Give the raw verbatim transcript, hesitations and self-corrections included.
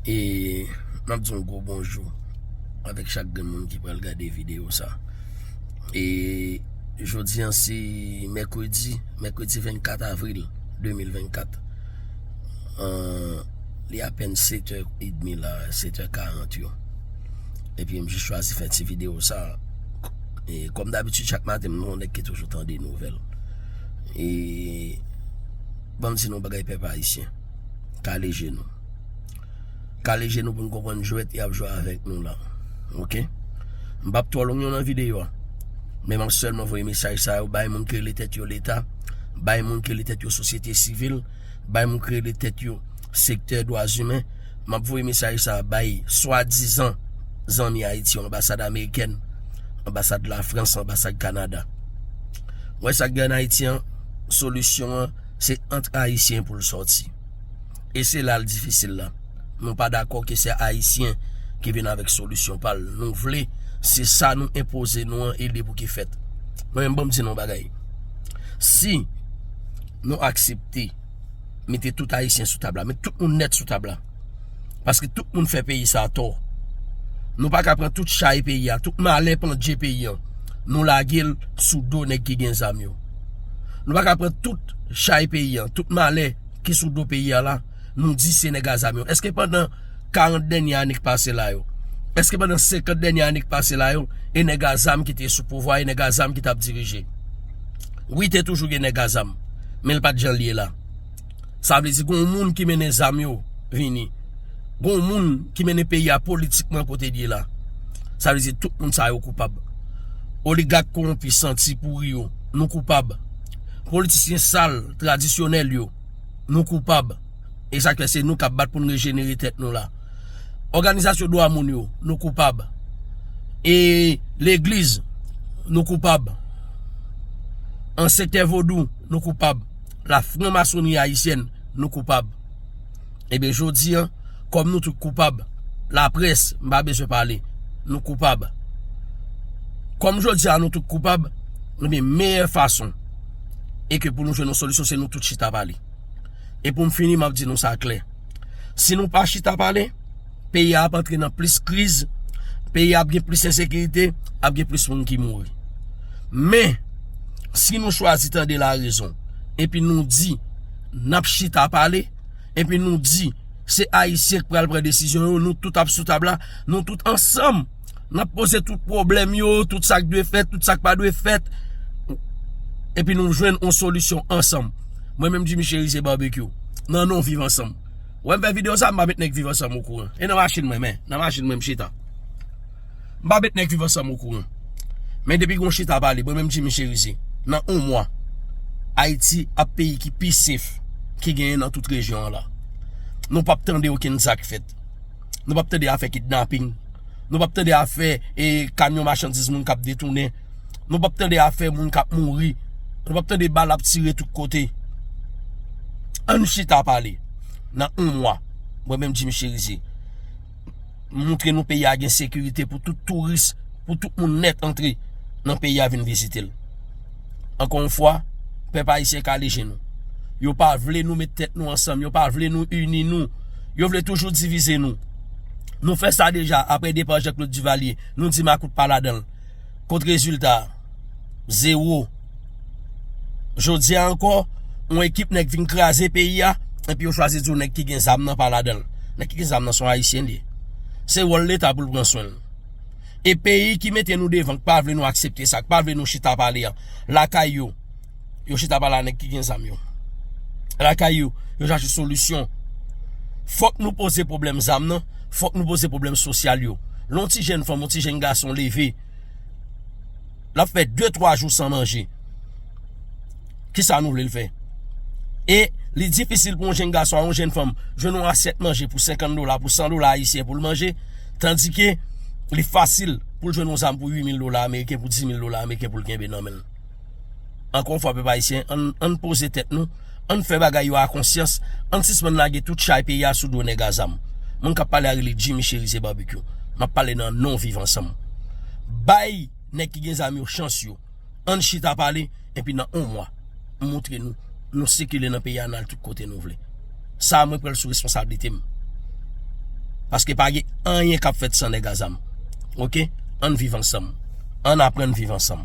E m ap di yon gwo bonjou avèk chak grenn moun ki pral gade videyo sa. E jodi an se mèkredi, mèkredi vennkat avril de mil vennkat. An, li apèn sèt è edmi la, sèt è karant yo. Epi m jis chwazi fè ti videyo sa. E kòm dabitid, chak maten, m yon nèg ki toujou tande nouvèl. E ban m di nou bagay, pèp ayisyen. Kale je nou. Kale je nou pou n konprann jwèt y ap jwe avèk nou la. Oke? M p ap twò long nan videyo a. Men m ap sèlman voye mesaj sa yo bay moun ki rele tèt yo Leta, bay moun ki rele tèt yo sosyete sivil, bay moun ki rele tèt yo sektè dwa imen. M ap voye mesaj sa bay swadizan zanmi Ayiti yo, anbasad amerikèn, anbasad Lafrans, anbasad Kanada. Ou wè sa k gen ann Ayiti an, solisyon an, se ant Ayisyen pou l sòti. E se la l difisil la. Nou pa dakò ke se Ayisyen ki vin avèk solisyon pa l. Nou vle, se sa nou enpoze nou an, e li pou ki fèt. Mwen menm, ban m di nou yon bagay. Si nou aksepte mete tout Ayisyen sou tab la, met tout moun nèt sou tab la, paske tout moun fè peyi sa a tò. Nou pa ka pran tout chay peyi a, tout malè pandje peyi an, nou lage l sou do nèg ki gen zam yo. Nou pa ka pran tout chay peyi an, tout malè ki sou do peyi a la, nou di se nèg a zam yo. Èske pandan karant dènye ane k pase la yo, èske pandan senkant dènye ane k pase la yo, e nèg a zam ki te sou pouvwa, e nèg a zam ki t ap dirije? Wi, te toujou gen nèg a zam, men l pa t jan l ye la. Sa vle di, gen yon moun ki mennen zam yo vini. Gen yon moun ki mennen peyi a politikman kote l ye la. Sa vle di, tout moun sa yo koupab. Oligak kowonpi, santi pouri yo, nou koupab. Politisyen sal, tradisyonèl yo, nou koupab. E sa k fè se nou k ap bat pou n rejenere tèt nou la. Òganizasyon dwa moun yo, nou koupab. E legliz, nou koupab. An sektè vodou, nou koupab. La franmasonri ayisyèn, nou koupab. Ebyen, jodi an, kòm nou tout koupab, laprès, m pa bezwen pale, nou koupab. Kòm jodi a nou tout koupab, ebyen, meyè fason e ke pou nou jwenn yon solisyon, se nou tout chita pale. E pou m fini, m ap di nou sa klè. Si nou pa chita pale, peyi a ap antre nan plis kriz, peyi a ap gen plis ensekirite, ap gen plis moun ki mouri. Men, si nou chwazi tande larezon, epi nou di, n ap chita pale, epi nou di, se Ayisyen k pral pran desizyon yo, nou tout ap sou tab la, nou tout ansanm, n ap poze tout pwoblèm yo, tout sa k dwe fèt, tout sa k pa dwe fèt, epi nou jwenn yon solisyon ansanm. Mwen menm, Jimmy Chérizier Barbecue, nan non Viv Ansanm. Ou wè m fè videyo sa, m pa met nèg Viv Ansanm okouran. E nan machin mwen, men, nan machin mwen m chita. M pa met nèg Viv Ansanm okouran. Men depi gon chita pale, mwen menm Jimmy Chérizier, nan yon mwa, Ayiti ap peyi ki pi sef ki genyen nan tout rejyon an la. Nou p ap tande okenn zak fèt. Nou p ap tande afè kidnaping. Nou p ap tande afè, e, kamyon machandiz moun k ap detounen. Nou p ap tande afè moun k ap mouri. Nou p ap tande bal ap tire tout kote. Ann chita pale. Nan yon mwa, mwen menm Jimmy Chérizier, m montre nou peyi a gen sekirite pou tout touris, pou tout moun nèt antre nan peyi a vin vizite l. Ankò yon fwa, pèp ayisyen kale je nou. Yo pa vle nou met tèt nou ansanm, yo pa vle nou ini nou. Yo vle toujou divize nou. Nou fè sa deja apre depa Jean Claude Duvalier. Nou di makout pa ladan l. Kot rezilta a? Zewo. Jodi a ankò, yon ekip nèg vin kraze peyi a, epi yo chwazi di w nèg ki gen zam nan pa ladan l. Nèg ki gen zam nan se yon Ayisyen li ye. Se wòl Leta pou l pran swen l. E peyi ki mete nou devan, k pa vle nou aksepte sa, k pa vle nou chita pale a, lakay yo, yo chita pale a nèg ki gen zam yo. Lakay yo, yo chache solisyon. Fòk nou poze pwoblèm zam nan, fòk nou poze pwoblèm sosyal yo. Lè yon ti jèn fanm, yon ti jèn gason leve, l ap fè de, twa jou san manje. Kisa nou vle l fè? E li difisil pou yon jèn gason ak yon jèn fanm jwenn yon asyèt manje pou senkant dola, pou san dola ayisyen pou l manje, tandike li fasil pou l jwenn yon zam pou uit mil dola ameriken, pou dis mil dola ameriken pou l kenbe nan men l. Ankò yon fwa, pèp ayisyen, ann, ann poze tèt nou, ann fè bagay yo a konsyans, ann sispann lage tout chay peyi a sou do nèg a zam. Moun k ap pale a rele Jimmy Chérizier Barbecue. M ap pale nan non Viv Ansanm. Bay nèg ki gen zam yo chans yo. Ann chita pale, epi nan yon mwa, m montre nou, nou sikile nan peyi a, n al tout kote nou vle. Sa a, mwen pran l sou responsablite m. Paske pa gen anyen k ap fèt san nèg a zam. Oke? Ann viv ansanm. Ann aprann viv ansanm.